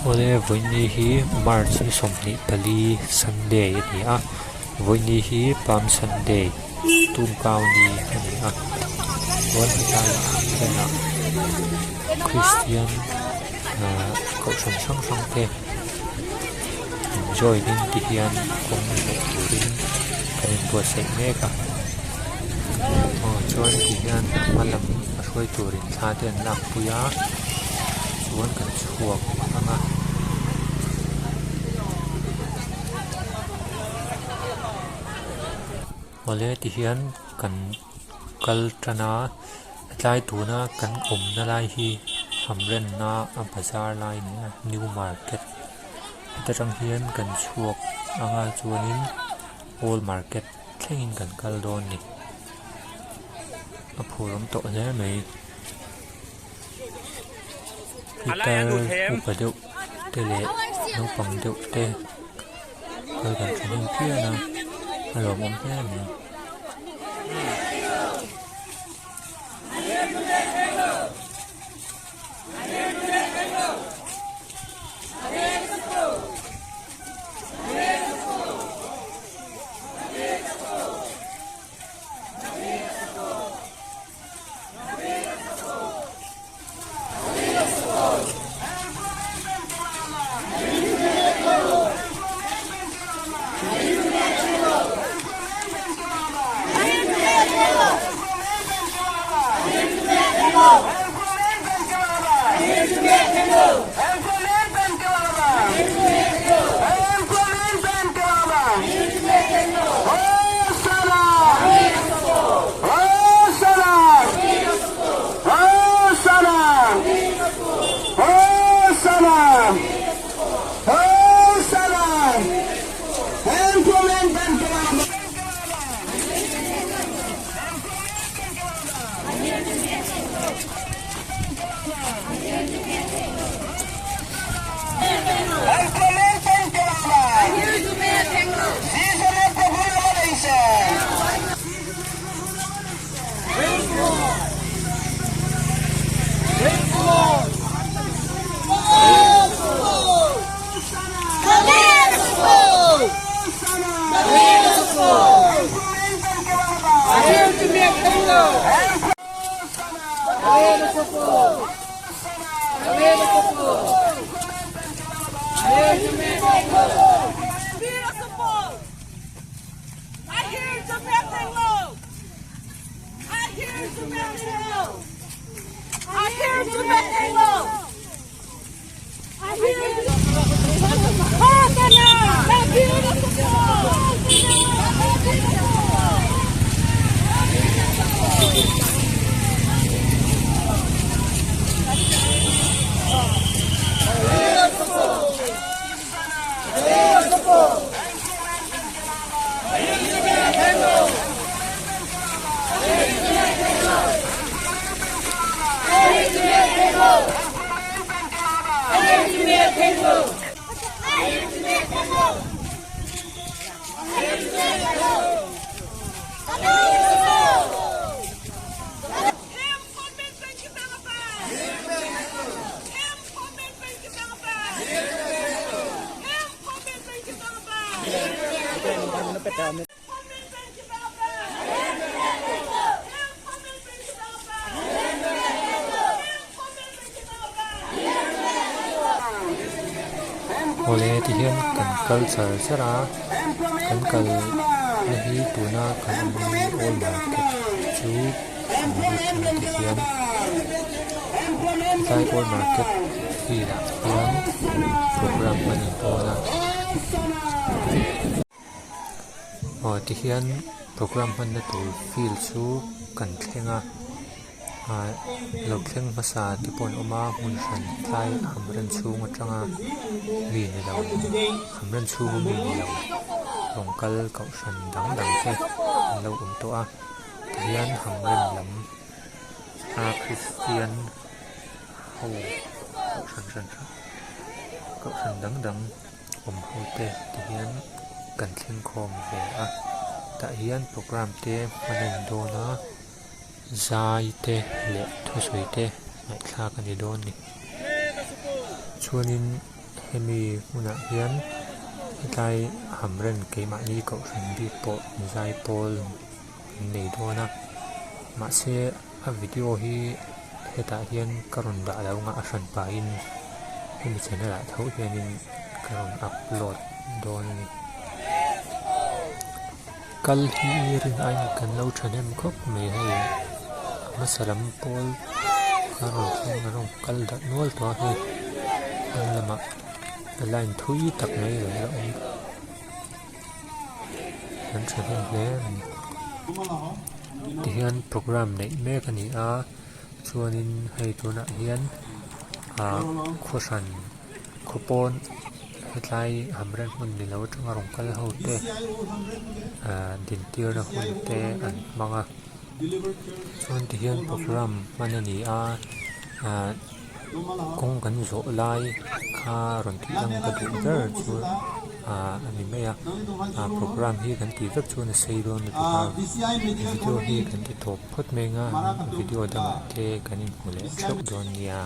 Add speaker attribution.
Speaker 1: Awle vawiini hi march ni 24 sunday a ni a vawiini hi palm sunday tumkau ni a ni a chuan hetlai hmunah kristian ahh kohhran hrang hrang te in join in ti hian kawng zawh turin an inbuatsaih mek a aw chuan ti hian a hma lam a hruai turin thla te an lakpui a chuan kan chhuak ang a. Awle ti hian kan kal tan a hetlai tuna kan awmna lai hi hamrenna a bazar lai a ni a new market heta tang hian kan chhuak ang a chuanin old market thlengin kan kal dawn a ni a phur awm tawh hle mai pitar upa deuh te leh naupang deuh te kal kan thahnem phian a a lawmawm hle mai. Awle tihian kan kal char char a kan kal na hi tuna kan awm hi old market chu kan lut thin a tihian hetlai old market field ah hian program a ni dawn a aw tihian program hmanna tur field chu kan thleng a. ah lo thleng hmasa te pawh an awm a hmun hran tlai hamren chhung atanga mi ni lo hamren chhunga mi ni lo rawn kal kohhran dang dang te an lo awm tawh a tihian hamren lam a kristian ho kohhran hran hrang kohhran dang dang awm ho te tihian kan thleng khawm ve a tah hian programme te hman a in dawn a. Zai te leh thusawi te ngaihthlak a ni dawn a ni. Chuanin Hemi hmunah hian hetlai hamren keimahni kohhran bik pawh zaipawl an nei dawn a mahse a video hi hetah hian ka rawn dah lo ang a a hran pahin hemi channel ah tho hianin ka rawn upload dawn a ni. Kal hi rin aiin kan lo thahnem khawp mai hei a hmasa lam pawl a rawn thleng a rawn kal darh nual tawh a hei hnung lamah line thui tak mai a lo la awm kan thahnem hle a ni tihian programme neih mek a ni a chuanin hei tunah hian ah khaw hran. Khaw pawn hetlai hamren hmun ni lo atanga rawn kal ho te ahh dintirna hun te an hmang a chuan tihian programme hman a ni a ahh kawng kan zawh lai kha rawn tih lang ka duh ber chu ahh a ni mai a ah programme hi kan tih vek chuan a sei dawn lutuk a video hi kan ti tawp phawt mai ang a video dangah te kan inhmu leh theuh dawn nia.